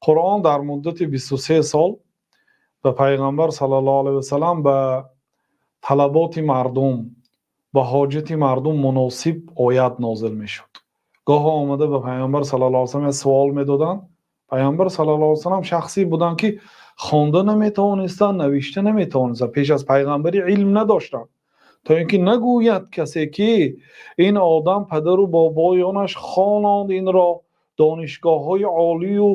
Қуръон дар муддати 23 сол ба Пайғамбар саллаллоҳу алайҳи васаллам ба талаботи мардум, ба ҳоҷати мардум муносиб оят нозил мешуд. Гоҳо омада ба Пайғамбар саллаллоҳу алайҳи васаллам суол медоданд. Пайғамбар саллаллоҳу алайҳи васаллам шахсе буданд, ки хонда наметавонистанд, навишта наметавонистанд, пеш аз пайғамбарӣ илм надоштанд, то ин ки нагӯяд касе, ки ин одам падару бобоёнаш хононд, инро донишгоҳҳои олию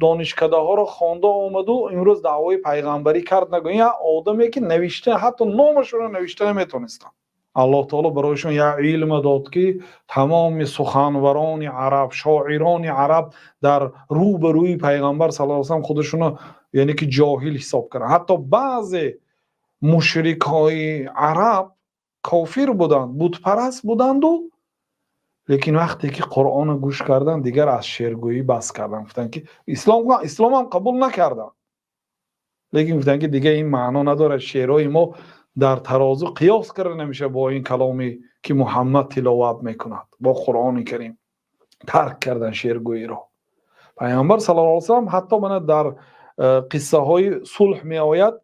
донишкадаҳоро хонда омаду имрӯз даъвои пайғамбарӣ кард, нагӯяд. Як одаме, ки навишта, ҳатто номашонро навишта наметавонистанд, Аллоҳ таоло барояшон як илм дод, ки тамоми суханварони араб, шоирони араб дар рӯ ба рӯи Пайғамбар саллаллоҳу алайҳи васаллам худашонро, яъне ки, ҷоҳил ҳисоб карданд. Ҳатто баъзе мушрикҳои араб кофир буданд, бутпараст буданду, лекин вақте ки Қуръонро гӯш карданд, дигар аз шеъргӯӣ бас карданд. Гуфтанд, ки исломам қабул накарданд, лекин гуфтанд, ки дигар ин маъно надорад, шеърҳои мо дар тарозу қиёс карда намешавад бо ин каломе, ки Муҳаммад тиловат мекунад, бо Қуръони Карим. Тарк кардан шеъргӯиро. Пайғамбар саллаллоҳу алайҳи васаллам ҳатто мана дар қиссаҳои сулҳ меояд,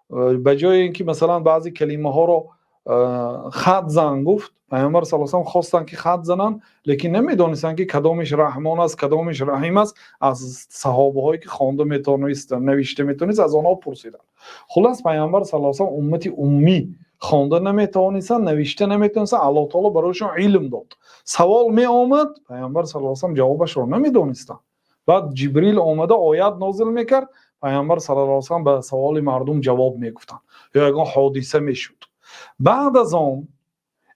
ба ҷои ин ки масалан баъзе калимаҳоро хат зан гуфт, Пайғамбар саллаллоҳу алайҳи васаллам хостанд, ки хат зананд, лекин намедонистанд, ки кадомиш Раҳмон аст, кадомиш Раҳим аст. Аз саҳобаҳое, ки хонда метавонист, навишта метавонист, аз онҳо пурсиданд. Хулас, Пайғамбар саллаллоҳу алайҳи васаллам уммати уммӣ, хонда наметавонистанд, навишта наметавонистанд, Аллоҳ таоло барояшон илм дод. Савол меомад, Пайғамбар саллаллоҳу алайҳи васаллам ҷавобашро намедонистанд. Баъд Ҷибрил омада оят нозил мекард, Пайғамбар саллаллоҳу алайҳи васаллам ба саволи мардум ҷавоб мегуфтанд ё ягон ҳодиса мешуд. Баъд аз он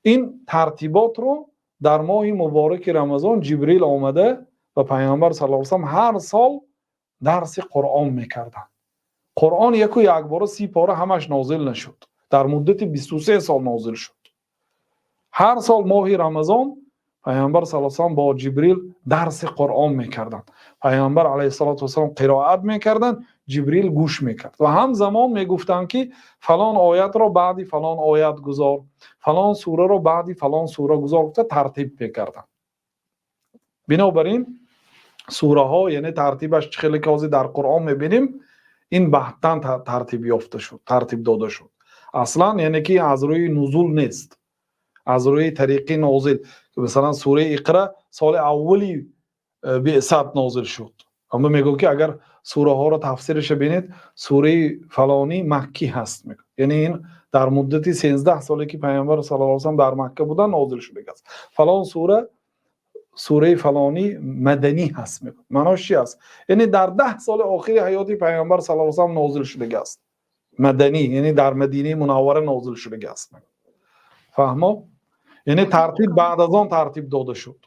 ин тартиботро дар моҳи мубораки Рамазон Ҷибрил омада ба Пайғамбар саллаллоҳу алайҳи васаллам ҳар сол дарси Қуръон мекарданд. Қуръон яку якбора 30 пора ҳамаш нозил нашуд, дар муддати 23 сол нозил шуд. Ҳар сол моҳи Рамазон Пайғамбар саллаллоҳу алайҳи васаллам бо Ҷибрил дарси Қуръон мекарданд. Пайғамбар алайҳиссалоту вассалом қироат мекарданд, Ҷибрил гӯш мекард ва ҳамзамон мегуфтанд, ки фалон оятро баъди фалон оят гузор, фалон сураро баъди фалон сура гузор, гуфта тартиб мекарданд. Бинобар ин сураҳо, яъне тартибаш чӣ хеле ки ҳозир дар Қуръон мебинем, ин баъдтан тартиб ёфта шуд, тартиб дода шуд. Аслан, яъне ки, аз рӯи нузул нест, аз рӯи тариқи нозил. Масалан, сураи Иқра соли аввали беъсат нозил шуд. Аммо мегӯям, ки агар сураҳоро тафсираша бинед, сураи фалонӣ маккӣ ҳаст, яъне ин дар муддати 13 соле, ки Пайғамбар саллаллоҳу алайҳи васаллам дар Макка буданд, нозил шудагааст. Фалон сура, сураи фалонӣ маданӣ ҳаст, мегӯяд. Маънош чи аст? Яъне дар 10 соли охири ҳаёти Пайғамбар саллаллоҳу алайҳи васаллам нозил шудагааст. Маданӣ, яъне дар Мадинаи Мунаввара нозил шудагааст. Фаҳмо? Яъне тартиб баъд аз он тартиб дода шуд.